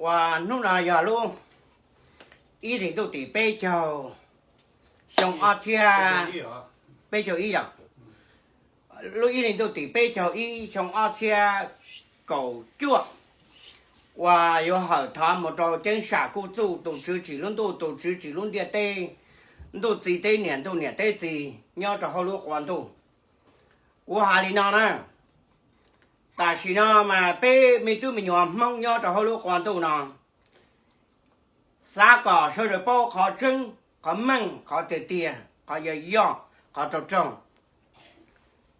Uas hnub no yog lub ib hlis ntuj tim peb caug xyoo ob txhiab, peb caug ib yom, lub ib hlis ntuj tim peb caug ib xyoo ob txhiab kaum cuaj, uas yuav hawm thov mus rau ceeb sam kuj txuj tus Tswv tsim lub ntuj tus Tswv tsim lub ntiaj teb, ntuj txiv teb niam ntuj niam teb txiv nyob rau hauv lub qua ntuj. Kuv hais li no na, tam sim no mas peb me tub me nyuam Hmoob nyob rau hauv lub qua ntuj no, xav kom sawv daws paub qhov tseeb, qhov meej, qhov tiag tiag, qhov yog yog, qhov raug raug.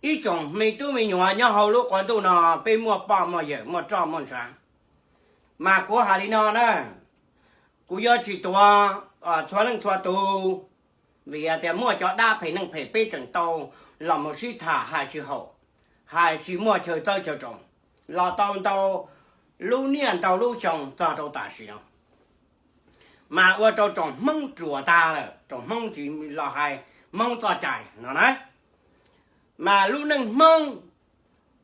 Ib tsoom me tub me nyuam nyob hauv lub qua ntuj no, peb muaj poj muaj yawm muaj roj muaj ntshav, mas kuv hais li no na, kuv yuav tsis tuav txhua leej txhua tus, vim tias muaj cov dab phem neeg phem peb tseem tau los mus sib tham hais tsis haum, hais tsis muaj chaw txawb chaw tsoom, los tau ntau lub niaj ntau lub xyoo txog rau tam sim no, mas ua rau tsoom Hmoob ruam tag lawm, tsoom Hmoob tsis los hais Hmoob txoj cai no na. Mas lub neej Hmoob,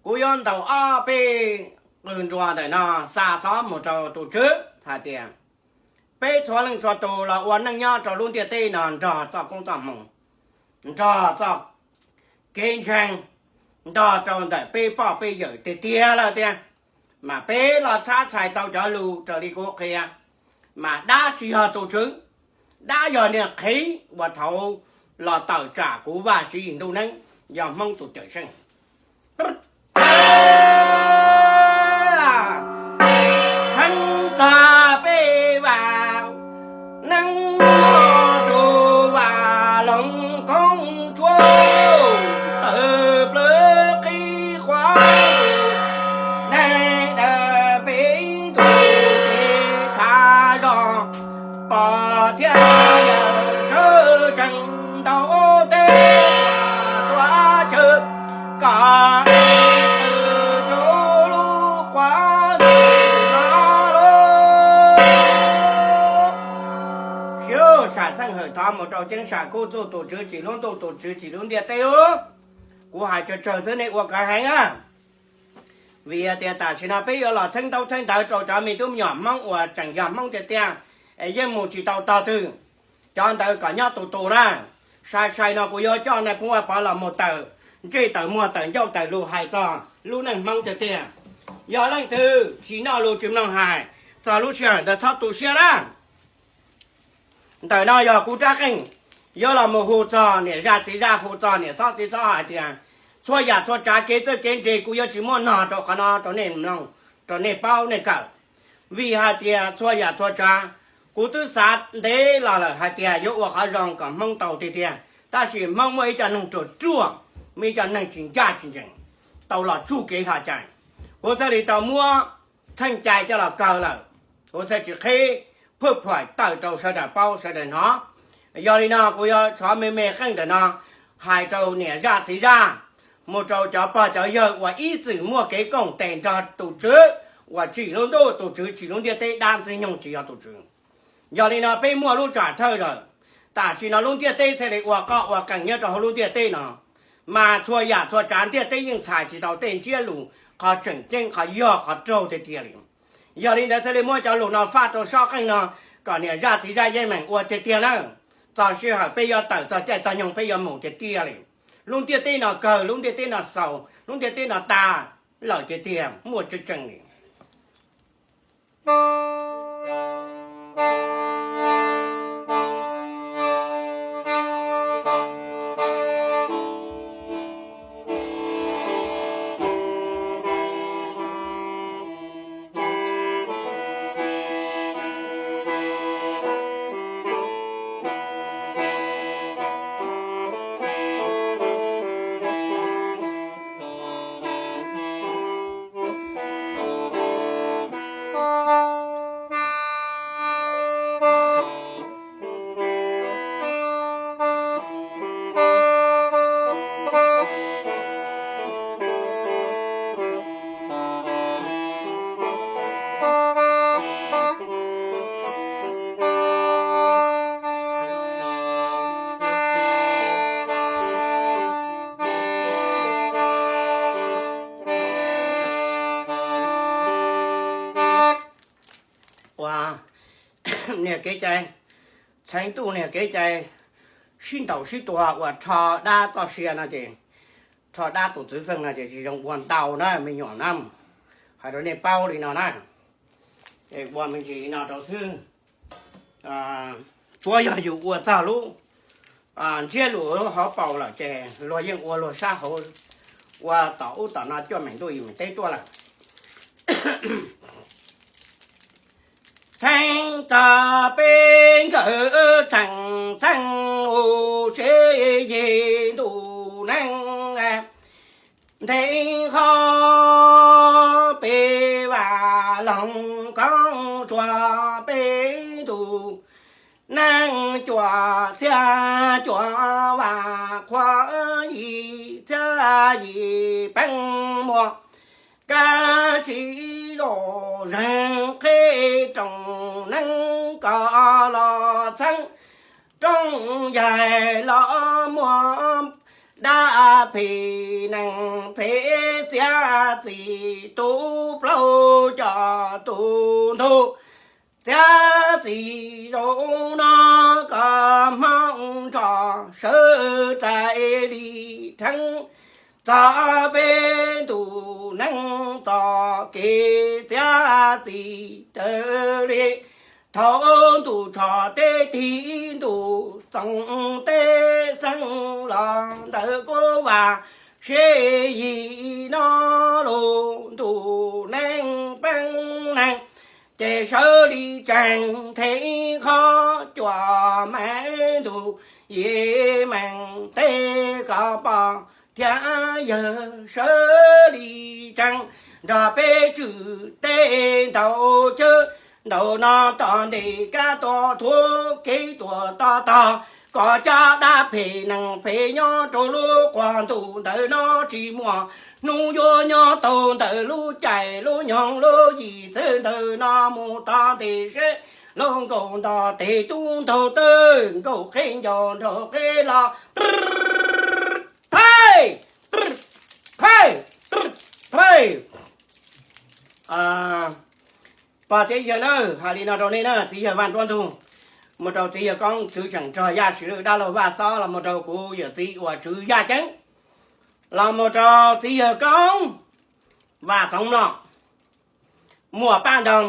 kuv yuav ntaus ob peb qws nruas ntawm no xa xov mus rau tus Tswv hais tias, peb txhua leej txhua tus los ua neej nyob rau lub ntiaj teb no nrog txoj koob txoj hmoo, nrog txoj kev ntseeg, nrog rau ntawm peb poj peb yawm tiag tiag lawm tiag, mas peb los txhab txhais tau cov lus raws li kuv qhia, mas dab tsis yog tus Tswv, dab yog niag qhev uas thaud los tawm tsam kuv Vaj Siv Yis Ntuj Neeb, yog Hmoob tus cawm seej. Txheeb txog peb Vaj Neeb, tus Vaj Loos Koob Tsuab, tawm plaws qhib qhuav, neeg ntawm peb ntuj ces tshav zog, pog thiab yawm sawv tsees ntaus teb tuav chaw, kom rau lub qua ntuj no lauj. Siv lub sam txheej hawm thov mus rau ceeb sam kuj txuj tus Tswv tsim lub ntuj tus Tswv tsim lub ntiaj teb lauj. Kuv hais tsawg tsawg xwb nej ua kav heev na. Vim tias tam sim no peb yuav los txheeb ntaub txheeb ntawv rau cov me tub me nyuam Hmoob uas tseem yog Hmoob tiag tiag, es yeej mus tsis tau tog twg. Cov ntawd kom nyob tus tus na. Sai sai no kuv yuav coj nais phoo Vaj Pov los mus tawm ntsej tawm muag tawm ncauj tawm lus hais txog lub neej Hmoob tiag tiag. Yog leej twg tsis noj lus tsis mloog hais, txog lub sij hawm ntawd txhob tu siab na. Ntawm no yog kuv rab qeej, yuav los mus hu txog niam zaj txiv zaj, hu txog niam xob txiv xob hais tias, txhua yam txhua tsav kev txawj kev ntse kuv yuav tsis muab nog rau qhov no rau nej mloog, rau nej paub nej kawm. Vim hais tias txhua yam txhua tsav, kuv twb xav ntev los lawm hais tias yuav ua qhov zoo kom Hmoob tau tiag tiag, tab sis Hmoob muaj ib co neeg ruam ruaj, muaj ib co neeg tsis ncaj tsis ncees, tau los tsuj kev hlo cai. Kuv thiaj li tau muab txheej cai coj los kaw lawm, kuv thiaj tsis qhib phwj phuam tawm rau sawv daws paub sawv daws hnov. Yog li no kuv yuav rov me me qeej ntawm no hais rau niam zaj txiv zaj, mus rau cov pog cov yawg uas ib txwm muaj kev koom tes nrog tus Tswv uas tsim lub ntuj tus Tswv tsim lub ntiaj teb dab ntxwg nyoog tsis yog tus Tswv. Yog li no peb muaj lub tsam thawj lawm, tam sim no lub ntiaj teb thiaj li ua qoj ua qees nyob rau hauv lub ntiaj teb no, mas txhua yam txhua tsav ntiaj teb yeej txhais tsis tau tej ntsiab lus qhov tseem ceeb qhov yog qhov raug tiag tiag li. Yog li ntawd thiaj li muab cov lus no faj rau sob qeej no, kom niam zaj txiv zaj yeej meem ua tiag tiag na. Txog sij hawm peb yuav tawm txog caij txog nyoog peb yuav mus tiag tiag li. Lub ntiaj teb no kawg, lub ntiaj teb no xaus, lub ntiaj teb no tas lawm tiag tiag, muaj tseeb tseeb li. niag kev cai, txheev tuj niag kev cai sib ntaus sib tua uas rho dab txoj sia no ces, rho dab tus txwv feej no ces tsis zoo ua ntau na me nyuam na. Hais rau nej paub li no na, ua me ntsis li no rau xwb. Tsuav yog yus ua txog lub ntsiab lus hauv paus lawm ces luag yeej ua luag sab hauv, ua tom ub tom no cuaj meem ntuj yim meem teb tuaj lawm. Txheeb txog peb nkawd txheem txheej u, tsev yig ntuj neeb nthe ho, peb vam loog koob tsuag peb ntuj neeb cuaj txhiab cuaj vam qhuav yim txhiab yim peeb muaj, kab tsis zom zeeg qhib rooj neeb koj los txheeb rooj yaig los muaj dab phem neeg phem txiav txim tus plaub coj tus ntug, txiav txim zaum no koj hmoov nrog sawv txais li rheev txog peb ntuj neeb txoj kev txiav txim raws li thaum ntuj tsho teb tig ntuj txoov teb xeeb los ntawm kuv vaj siv yig no lub ntuj neeb peeb neeg ces sawv li tseeg nthe qhov cuaj meem ntuj yim meem teb koj pog thiab yawg sawv li tseeg nrog peb tswv teb ntaus cawv ntaus no tom ntej kab tua thuav kev tuam toj tog kom cov dab phem neeg phem nyob rau lub qab ntuj ntawm no tsis muaj hnub yuav nyob tau ntawm lub caij lub nyoog lub yim txwv ntawm no mus tom ntej seb lub nkaus nto tes tub ntaug tawg nkaus qhib ncaus nraug qhib los. Phob, phob, phob. Pog thiab yawg na, hais li no rau nej na, txiv yawg Vaj Nruab Ntug, mus rau txiv yawg Koob Tswv Tseem Rog Yaj Siv Lwj Dab Laug Vaj Xob, los mus rau kuv yawm txiv uas Tswv Yaj Ceeb, los mus rau txiv yawg Koob Vaj Txoov Mlom, Muas Paj Ntoog,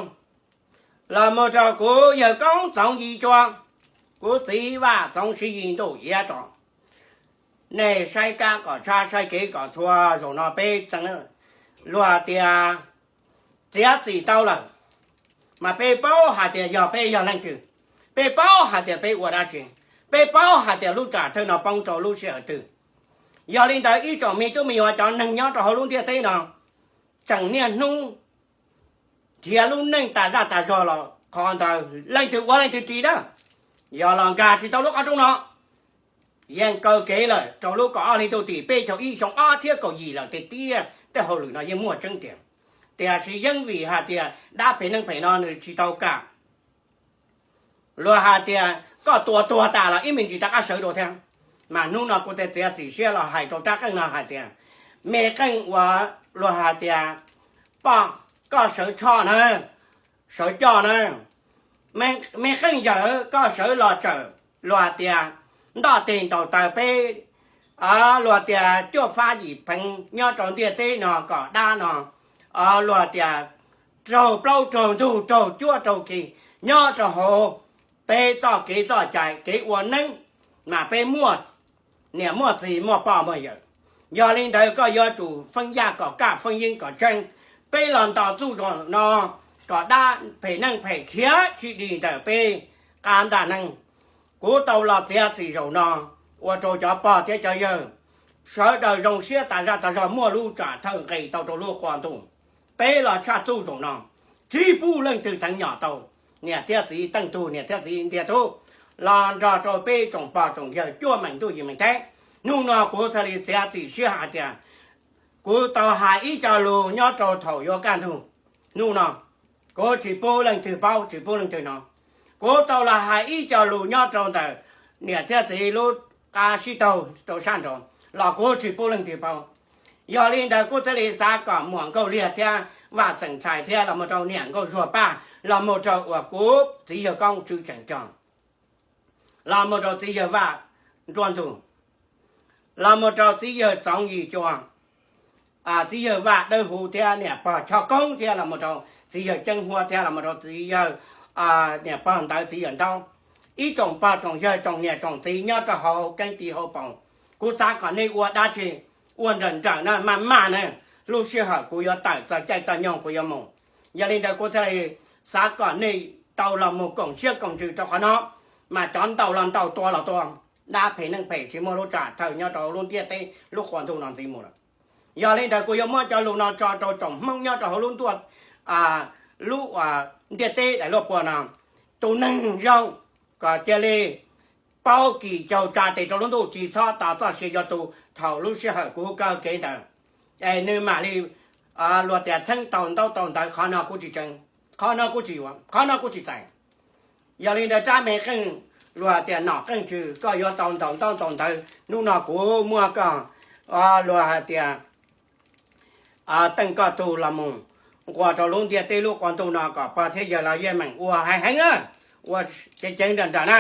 los mus rau kuv yawg Koob Txoov Yim Cua, kuv txiv Vaj Txoov Siv Yim Ntuj Iav Tsom. Nej saib kab kom tshab, saib kev kom tshua, zaum no peb txeev luag tias txiav txim tau lawm, mas peb paub hais tias yog peb yog leej twg, peb paub hais tias peb ua dab tsi, peb paub hais tias lub tsam thawj no poob rau lub sij hawm twg. Yog li ntawd ib tsoom me tub me nyuam cov neeg nyob rau hauv lub ntiaj teb no, tseem niaj hnub nrhiav lub neej tas zaj tas zog los qhov ntawd leej twg ua leej twg ris na, yog los nkag tsis tau lub qab roob no. Yeej kaw kev lawm rau lub kaum ob hli ntuj tim peb caug ib xyoo ob txhiab kaum yim lawm tiag tiag, tej hauj lwm no yeej muaj tseeb tiag. Tiam sis yeej vim hais tias dab phem neeg phem no nws tsis tau kam. Luag hais tias koj tua tuag tas los ib me ntsis rov qab sawv dua thiab. Mas hnub no kuv thiaj txiav txim siab los hais rau rab qeej no hais tias, me qeej uas luag hais tias poj, koj sawv tshoj na, sawv coj na, me qeej yawm koj sawv los tsawm luag tias ntoj teg ntaus taw peb, luag tias cuaj fab yim pheev nyob rau ntiaj teb no kom dab no, luag tias raug plaub raug ntug raug cuab raug kis nyob rau hauv peb txoj kev txoj cai kev ua neeb, mas peb muaj niam muaj txiv muaj poj muaj yawm. Yog li ntawd koj yuav tsum feeb yaj kom kaj feeb yeeb kom tseeb. Peb los nto txuj zaum no kom dab phem neeg phem khiav tsis dim ntawm peb qab ntaj neeg. Kuv tau los txiav txim zaum no ua rau cov pog thiab cov yawg sawv daws zoo siab tas zaj tas zog, muaj lub tsam thawj nqis tau rau lub qab ntuj. Peb los tshaj txuj zaum no, tsis pub leej twg theev nyom tau niam thiab txiv Teej Tug, niam thiab txiv Ntiag Tub, los nrog rau peb tsoom pog tsoom yawg cuaj meem ntuj yim meem teb. Hnub no kuv thiaj li txiav txim siab hais tias kuv tau hais ib co lus nyob rau thaum yuav kaj ntug. Hnub no kuv tsis pub leej twg paub, tsis pub leej twg hnov. Kuv tau los hais ib co lus nyob rau ntawm niam thiab txiv lub qab sib taug rau sab nraud los kuv tsis pub leej twg paub. Yog li ntawd kuv thiaj li xav kom muam Nkauj Liag thiab Vaj Xeem Ntxhais thiab los mus rau niam Nkauj Zuag Paj, los mus rau uas kuv txiv yawg Koob Tswv Tseem Cog, los mus rau txiv yawg Vaj Nruab Ntug, los mus rau txiv yawg Txoov Yim Cua, txiv yawg Vaj Dawb Huv thiab niam pog Choj Koob thiab los mus rau txiv yawg Ceeb Huab thiab los mus rau txiv yawg, niam pog ntawd txiv yawg Nraub, ib tsoom pog tsoom yawg tsoom niam tsoom txiv nyob rau hauv keeb ti hauv paus. Kuv xav kom nej ua dab tsi ua nrawm nrawm na, maj maj na, lub sij hawm kuv yuav tawm txog caij txog nyoog kuv yuav mus. Yog li ntawd kuv thiaj li xav kom nej tau los mus koom siab koom ntsws rau qhov no, mas cov ntaus los ntaus, tua los tua, dab phem neeg phem tsis muaj lub tsam thawj nyob rau hauv lub ntiaj teb lub qhua ntuj no ntxiv mus lawm. Yog li ntawd kuv yuav muab cov lus no tso rau tsoom Hmoob nyob rau hauv lub ntuj, lub ntiaj teb daim luaj pua no, tus neeg zoo kom cia li paub kis caug tsa tes rau lub ntuj, tsis txhob tos txoj sia yuav tu thaum lub sij hawm kuv hu kaw kev ntawd, es nws mam li luag tias txheeb tau ntaub tau ntawv. Qhov no kuv tsis tseev, qhov no kuv tsis yuav, qhov no kuv tsis txais. Yog li ntawd rab me qeej, luag tias nom qeej tsw, koj yuav tau ntaus ntaub ntaus ntawv. Hnub no kuv muaj koj, luag hais tias teej koj tug los mus nquas rau lub ntiaj teb lub qhua ntuj no kom pog thiab yawg los yeej meem ua heev heev na, ua ceev ceev nrawm nrawm na.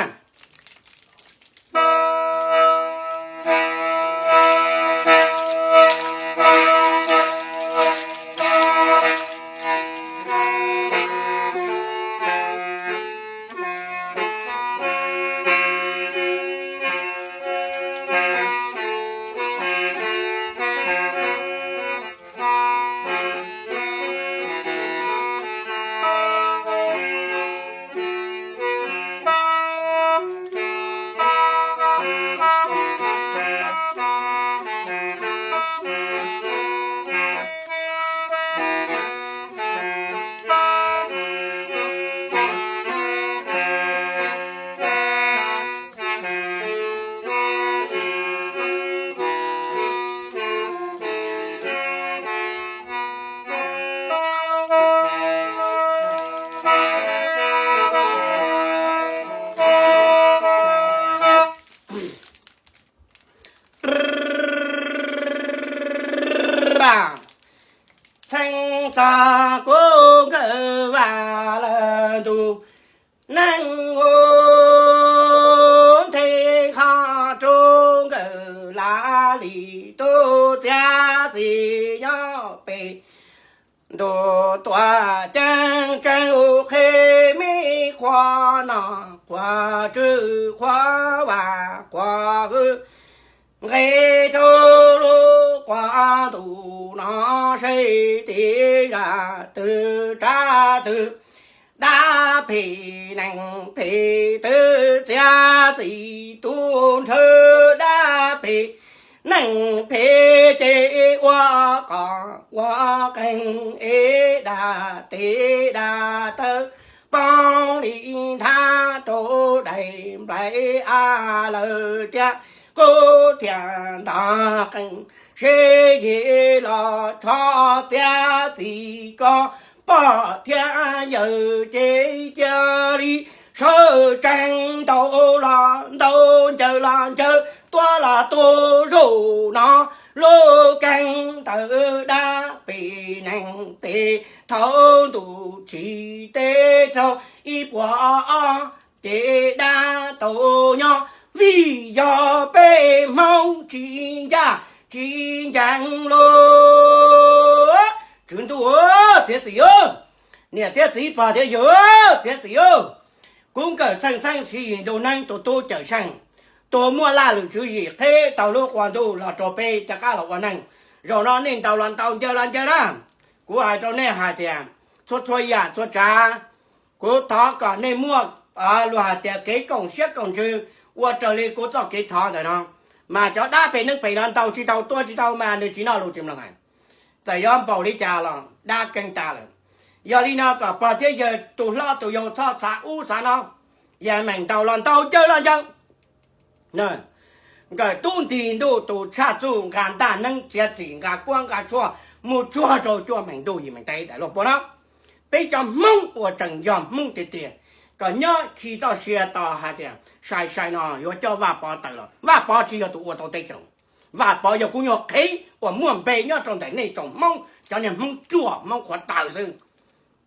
Txheeb txog kuv nkawm Vaj Lawm Ntuj, neeg ua nthe kho rau nkawm Lav Lis tub txiav txim nyob pem ntuj tuam ceeb, tseem ua qhe me qhua nom qhuav tswj qhuav vam qhuav hwj, nqe rau lub qhua ntuj no seb tim zaj twg tsab twg, dab phem neeg phem twb txiav txim tu nrhawv, dab phem neeg phem ces ua qos ua qees es dab tes dab taw poob li nthab rau daim nplai av lawm thiab. Kuv thiaj ntog qees seb yig los rho txiav txim koj pog thiab yawg ces cia li sawv tsees, ntaus los ntaus, ncaws los ncaws, tua los tua zaum no. Lub keeb ntawd dab phem neeg phem thaum ntuj tsim teb raug ib puas ob ces dab tau nyob, vim yog peb Hmoob tsis ncaj tsis ncees lauj. Tswv Ntuj, txiav txim, niam thiab txiv, pog thiab yawg, txiav txim. Kuv nkawm Txheej Xeeb Siv Yim Ntuj Neeb tus tub Cawm Seej, tus muaj laj lwm tswv yim qheb tau lub qhua ntuj los rau peb rov qab los ua neeg. Zaum no nej ntaus los ntaus, ncaws los ncaws na. Kuv hais rau nej hais tias txhua txhua yam txhua tsav, kuv thov kom nej muaj luag hais tias kev koom siab koom ntsws ua raws li kuv txoj kev thov ntawm no, mas cov dab phem neeg phem no ntaus tsis tau tua tsis tau mas nws tsis noj lus tsis mloog hais. Txawm yuav npaum li cas los dab keeb tas lawm. Yog li no kom pog thiab yawg tus hlob tus yau txhob xav ub xav no, yeej meem ntaus los ntaus, ncaws los ncaws. Nkawm tub nti ntuj tus tshaj txuj nqa ntaj neeb txiav txim nqa kuab nqa tshuaj mus tsuag rau cuaj meem ntuj yim meem teb daim luaj pua no. Peb cov Hmoob uas tseem yog Hmoob tiag tiag, kom nyob khi txoj sia tos hais tias sai sai no yuav coj Vaj Pov tawm los. Vaj Pov tsis yog tus ua tau teb chaws. Vaj Pov yog kub nyuag qhev uas muaj npe nyob rau ntawm nej tsoom Hmoob Cov niag Hmoob ruam Hmoob qhuav taws xwb,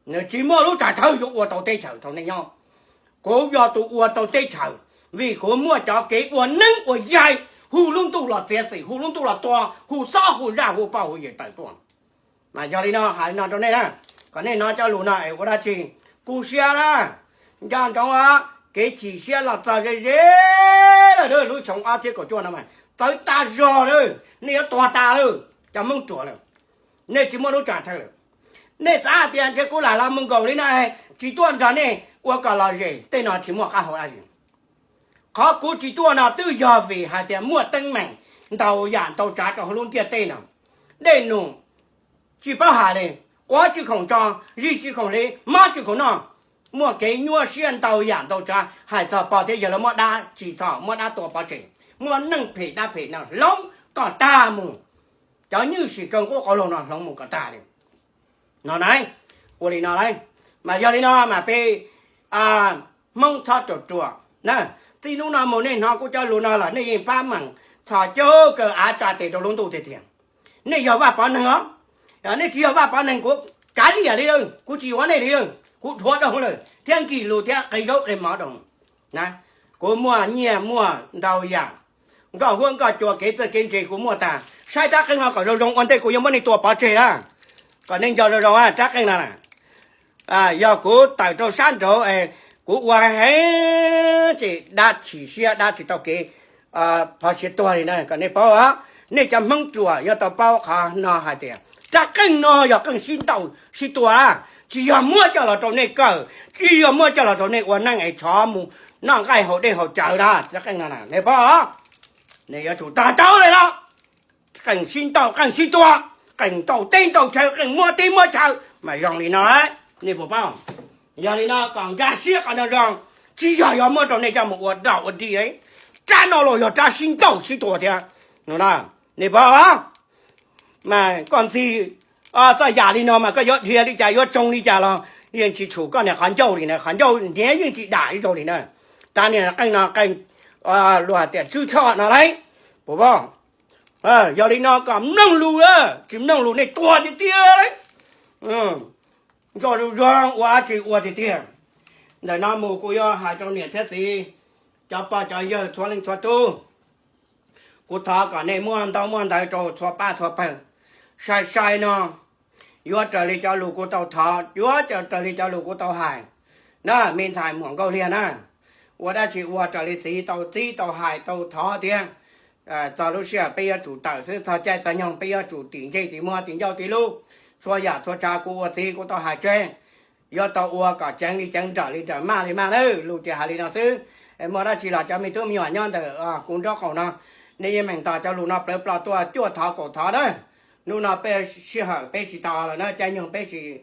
nws tsis muaj lub tsam thawj yuav ua tau teb chaws rau nej nyob. Kuv yog tus ua tau teb chaws, vim kuv muaj cov kev ua neeb ua yaig, hu lub ntuj los txiav txim, hu lub ntuj los tua, hu xob hu zaj hu poj hu yawm tawm tuaj. Mas yog li no hais li no rau nej na, kom nej hnov cov lus no es ua dab tsi. Kuv siab na, nco ntsoov os, kev chim siab los txog ze ze lawm, lub xyoo ob txhiab kaum cuaj no mas txawv tag zog lawm, nej yuav tuag tas lawm cov Hmoob ruam lawm. Nej tsis muaj lub tsam thawj lawm. Nej xav hais tias ntshe kuv lam los mus nkaum li no tsis tuaj nrog nej ua kom lom zem, tej no tsis muaj qab hau dab tsi. Qhov kuv tsis tuaj no twb yog vim hais tias muaj teeb meem ntau yam ntau tsav rau hauv lub ntiaj teb no. Dej num tsis paub hais li, quav tsis khoom tso, zij tsis khoom hliv, mob tsis khoom noj, muaj kev nyuaj siab ntau yam ntau tsav. Hais txog pog thiab yawg lawv muab dab tsis txhob, muab dab tua pov tseg, muaj neeg phem dab phem no hloov kom tag mus. Cov nywj sim kaw nqub qauv laug no hloov mus kom tag li no na. Ua li no lauj, mas yog li no mas peb Hmoob txhob ruam ruam na. Txij hnub no mus nej hnov kuv cov lus no lawm nej yeej pab meem txhos caug kawg av tsa tes rau lub ntuj tiag tiag. Nej yog Vaj Pov neeg os, nej tsis yog Vaj Pov neeg kuv kav liam li lawm, kuv tsis yuav nej li lawm, kuv dhuav dhau lawm thiab nkim lus thiab qe zaub qe mov dhau. Kuv muaj nyiaj muaj ntau yam, nkoj huab nkoj cua kev txawj kev ntse kuv muaj tas. Saib rab qeej no kom zoo zoo ua ntej kuv yuav muab nej tua pov tseg na. Kom nej nco zoo zoo rab qeej no na. Yog kuv tawm rau sab nraud, kuv ua heev ces dab chim siab dab tsis tau kev phov siab tuag li na, kom nej paub. Nej cov Hmoob ruam yuav tau paub qhov no hais tias rab qeej no yog qeej sib ntaus sib tua, tsis yog muab coj los rau nej kawm, tsis yog muab coj los rau nej ua neej es tshov mus noj nqaij haus dej haus cawv na. Rab qeej no nej paub, nej yuav tsum tag tau li no. Qeej sib ntaus qeej sib tua, qeej ntaus teb ntaus chaw, qeej muab teb muab chaw mas zoo li no, nej puas paub? Yog li no kom nkag siab qhov no zoo, tsis yog yuav muab rau nej coj mus ua dog ua dig. Rab no los yog rab sib ntaus sib tua thiab, nej paub? Mas koj ntxig txoj yam li no mas koj yuav dhia li cas yuav tsoo li cas los yeej tsis tshum koj niag qhov ncauj li na, qhov ncauj hniav yeej tsis dam ib zaug li na. Rab niag qeej no qeej luag tias tswb tshoj no lauj, puas paub? Yog li no kom mloog lus, tsis mloog lus nej tuag tiag tiag lauj. Nco zoo zoo ua dab tsi ua tiag tiag. Ntawm no mus kuv yuav hais rau niam thiab txiv, cov pog cov yawg txhua leej txhua tus, kuv thov kom nej muaj ntaub muaj ntawv rau txhua pab txhua pawg. Sai sai no yuav raws li cov lus kuv tau thov, yuav raws li cov lus kuv tau hais na, me ntxhais muam nkauj liag na. Ua dab tsi ua raws li txiv tau txib tau hais tau thov thiab. Txog lub sij hawm peb yuav tsum tawm xwb, txog caij txog nyoog peb yuav tsum tim ntsej tim muag tim ncauj tim lub. Txhua yam txhua tsav kuv ua txiv kuv tau hais tseg, yuav tau ua kom ceev li ceev, nrawm li nrawm, maj li maj na. Lus tias hais li no xwb. Muaj dab tsi los cov me tub me nyuam nyob ntawm kuv nraub qaum no, nej yeej meem tos cov lus no plawv plo tuaj cuaj thov kaum thov na. Hnub no peb sij hawm peb tsis tos lawm na, caij nyoog peb tsis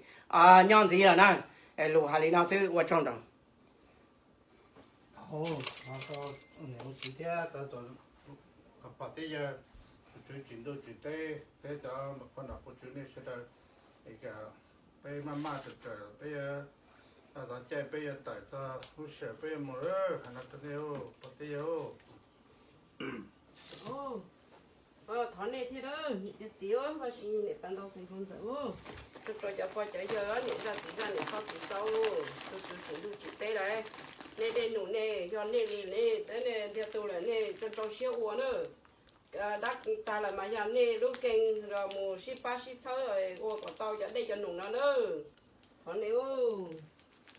nyob ntxiv lawm na. Lus hais li no xwb, ua tsaug ntau. Niam ua txiv thiab pog thiab yawg, tus tswv tsim ntuj tsim teb thiab cov poj nom poj tswv nej sawv daws, peb maj maj tawm tawm peb, txog caij peb yuav tawm, txog lub sij hawm peb yuav mus lawm, hais no rau nej pog thiab yawg. Thov nej thiab, niam thiab txiv, Vaj Siv, niam Paj Ntau, Xeev Khaub Ntxawm, tso cov pog cov yawg, niam zaj txiv zaj, niam txhob txiv txau, tus tswv tsim ntuj tsim teb lawm, nej dej num nej yog nej li nej, nej ntiag tug lawm nej tso rau siab ua na. Dab tag lawm mas yog nej lub keeg los mus sib pab sib txhawb ua kom tau cov dej cov num no na. Thov nej,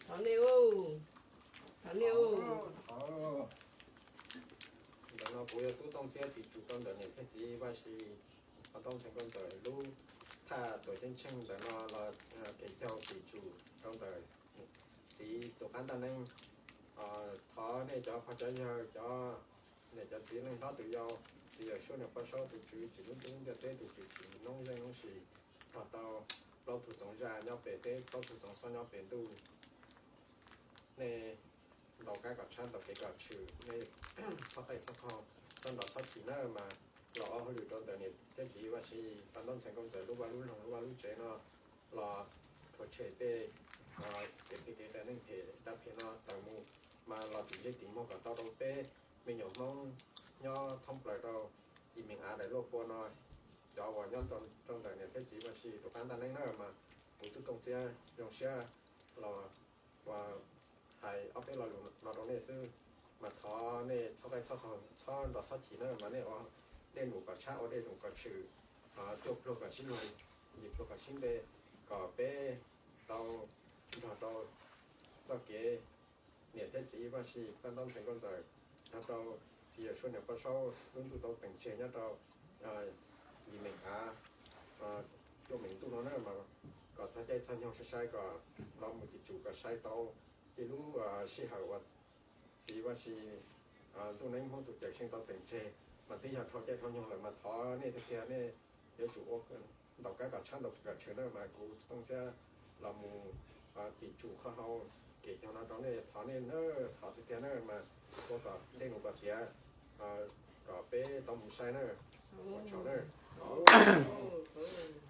thov nej, thov nej. Ntawm no kuv yog tub Tooj Txiab tim tsum rau ntawm niam thiab txiv Vaj Siv, Paj Ntau, Xeev Khaub Ntxawm lub thaj tuam ceeb tsheej ntawm no los kev cau tim tsum rau ntawm txiv tus qab ntaj neeb. Thov nej cov pog cov yawg, cov niam cov txiv, neej hlob tus yau, txiv Yawm Saub, niam Paj Saub, tus tswv tsim lub ntuj lub ntiaj teb, tus tswv tsim noob zeej noob sis, nrog tau plaub tug txoov zaj nyob pem teb, plaub tug txoov xob nyob pem ntuj. Nej ntaus kab kom tshab, ntaus kev kom tshwm, nej txhob qaij txhob qhau, txhob nrov txhob chim nawb. Mas los ua hauj lwm rau ntawm niam thiab txiv Vaj Siv, Paj Ntau, Xeev Khaub Ntxawm lub vaj lub loog lub vaj lub tsev no, los rhuav tshem tej kev phem kev qias, neeg phem dab phem no tawm mus, mas los tim ntsej tim muag kom tau rau peb me nyuam Hmoob nyob thoob plaws rau ib meem av daim luaj pua no. cov uas nyob rau ntawm niam thiab txiv Vaj Tsib tus qab ntaj neeb na mas kuv tub Tooj Txiab zoo siab los uas hais ob peb lo lus no rau nej xwb. Mas thov nej txhob qaij txhob nrog txhob chim na mas nej ua dej num kom tshab ua dej num kom tshwm, cuaj pluag kom sib nug, yim pluag kom sib nte, kom peb tau nrog rau txoj kev niam thiab txiv Vaj Tsib pab ntaub ntxhais nkauj ntxawm, nrog rau txiv Yawm Suab niam Paj Saub lub ntuj tau teem tseg nyob rau yim meem av cuaj meem ntuj no na mas kom txog caij txog nyoog sai sai kom los mus cim tsum kom sai tau li lub sij hawm uas txiv Vaj Tsib ntuj neeb Hmoob tus cawm seej tau teem tseg mas twb yog dhau caij dhau nyoog lawm mas thov nej tiag tiag nej yuav tsum ua ntaus kab kom tshab ntaus kab kom tshwm na mas kuv Tooj Txiab los mus tim tsum qhov hau kev cog no rau nej, thov nej na, thov tiag tiag na mas ua kom dej num kom tiav kom peb tau mus sai na.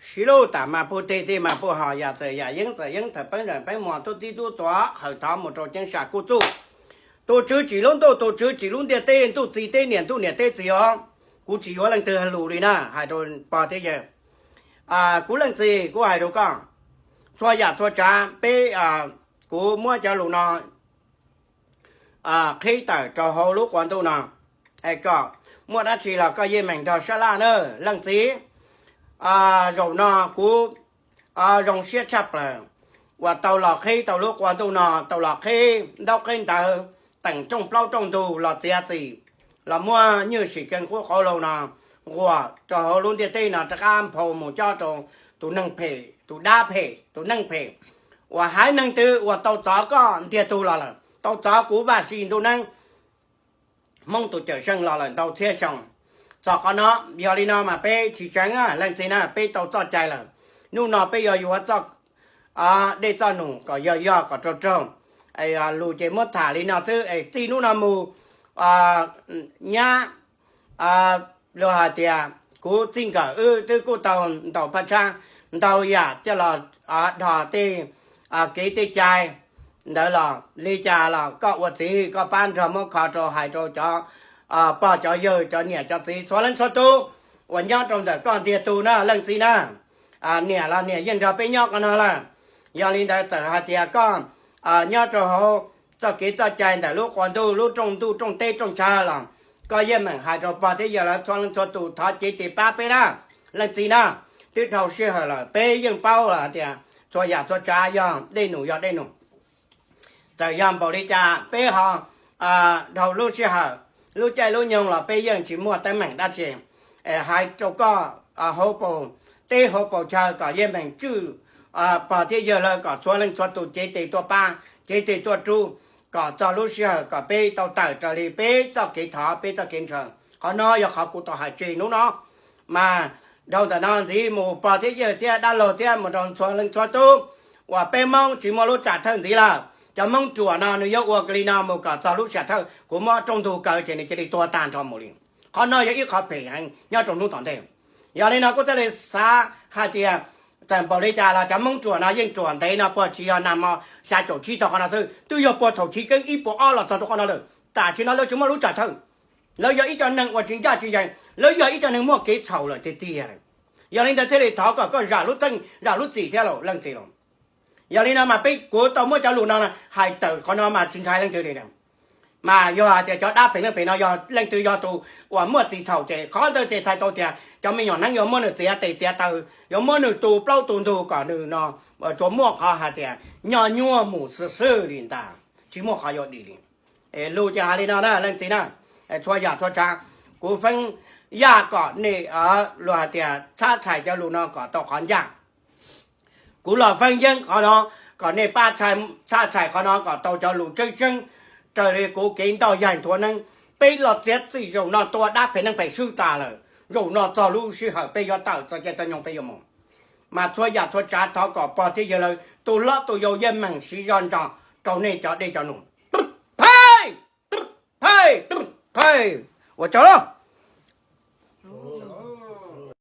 Sib lub tam mas puag teg teg mas puag hos yam txawm yam yeeb txawm yeeb tawm peeb tawm peeb mos tub txib tub txuas hawm thov mus rau ceeb sam kuj txuj. Tus tswv tsim lub ntuj, tus tswv tsim lub ntiaj teb, ntuj txiv teb niam, ntuj niam teb txiv os. Kuv tsis yuav leej twg lus li na, hais rau pog thiab yawg. Kuv leej txiv kuv hais rau koj, txhua yam txhua tsav peb, kuv muab cov lus no qhib tawm rau hauv lub qua ntuj no, es kom muaj dab tsi los koj yeej meem nrog sab laj na leej txiv. Zaum no kuv zoo siab tshaj plaws uas tau los qhib tau lub qua ntuj no, tau los qhib ntaub qhib ntawv, teem rooj plaub rooj ntug los txiav txim, los muab nywj sim keeb qub qauv laug no nquas rau hauv lub ntiaj teb no rov qab nphau mus cob rau tus neeg phem, tus dab phem, tus neeg phem uas haiv neeg twg uas tau txov koj ntiag tug los lawm, tau txov kuv Vaj Tsib ntuj neeb Hmoob tus cawm seej los lawm ntau txhiab xyoo. Txog qhov no, yog li no mas peb tsis tseev leej txiv na, peb tau txoj cai lawm. Hnub no peb yuav yuav txoj dej txoj num kom yog yog kom raug raug. Lus ces muab tham li no xwb es txij hnub no mus nyab, luag hais tias kuv txij nkawm wb twb kuj tau ntaus phaj tshab ntau yam coj los dhos tej kev tej cai ntawd los li cas los koj ua txiv koj pab nrog muab kho rau hais rau cov pog cov yawg cov niam cov txiv txhua leej txhua tus uas nyob rau ntawm koj ntiag tug na leej txiv na. Niam los niam yeej nrog peb nyob qhov no lawm. Yog li ntawd txawm hais tias koj nyob rau hauv txoj kev txoj cai ntawm lub qua ntuj lub rooj ntuj rooj teb rooj chaw los koj yeej meem hais rau pog thiab yawg lawv txhua leej txhua tus thov cev tes pab peb na leej txiv na. Twb dhau sij hawm lawm peb yeej paub lawm hais tias txhua yam txhua tsav yog dej num yog dej num. Txawm yog npaum li cas peb ho dhau lub sij hawm lub caij lub nyoog los peb yeej tsis muaj teeb meem dab tsi. Hais rau koj hauv paus teb hauv paus chaw kom yeej meem tswj pog thiab yawg lawv kom txhua leej txhua tus cev tes tuaj pab cev tes tuaj rub kom txog lub sij hawm kom peb tau tawm raws li peb txoj kev thov peb txoj kev ntshaw. Qhov no yog qhov kuv tau hais tseg hnub no. Mas dhau ntawm no ntxiv mus pog thiab yawg thiab dab laug thiab mus rau txhua leej txhua tus uas peb Hmoob tsis muaj lub tsam thawj ntxiv lawm. Cov Hmoob ruam no nws yuav ua li no mus kom txog lub tsam thawj kuv muab rooj ntug kaw ces nws cia li tuag tag nrho mus li. Qhov no yog ib qho phem heev nyob rau hnub tom ntej. Yog li no kuj thiaj li xav hais tias txawm npaum li cas los cov Hmoob ruam no yeej ruam ntev no puag tsis yog nag hmo xya caum tsib txog qhov no xwb, twb yog puag thaum chiv keeb ib puas ob los txog rau qhov no lawm. Tam sim no lawv tsis muaj lub tsam thawj, lawv yog ib co neeg uas tsis ncaj tsis ncees, lawv yog ib co neeg muaj kev txhaum lawm tiag tiag. Yog li ntawd thiaj li thov kom koj zam lub txim thiab lauj leej txiv lauj. Yog li no mas peb kuv tau muab cov lus no hais tawm qhov no mas tsis ntshai leej twg li. Mas yog hais tias cov dab phem neeg phem no yog leej twg yog tus uas muaj txim txhaum ces qhov ntawd ces txhais tau tias cov me nyuam neeb yuav muab nws txiav tes txiav taw, yuav muab nws tu plaub tu ntug kom nws no tsuas muaj qhov hais tias nyob nyuaj mus xwb xwb li ntag, tsis muaj qhov yuav dim li. Lus ces hais li no na leej txiv na, txhua yam txhua tsav, kuv feeb yaj kom nej luag hais tias txhab txhais cov lus no kom tau qhov ncaj. Kuv los feeb yeeb qhov no kom nej pab txhab txhais qhov no kom tau cov lus tseeb tseeb raws li kuv kev ntoj yaig nthuav neeb. Peb los txiav txim zaum no tua dab phem neeg phem swb tas lawm, zaum no txog lub sij hawm peb yuav tawm txoj caij txoj nyoog peb yuav mus. Mas txhua yam txhua tsav thov kom pog thiab yawg lawv tus hlob tus yau yeej meem siv zog ntso rau nej cov dej cov num. Ua tsaug.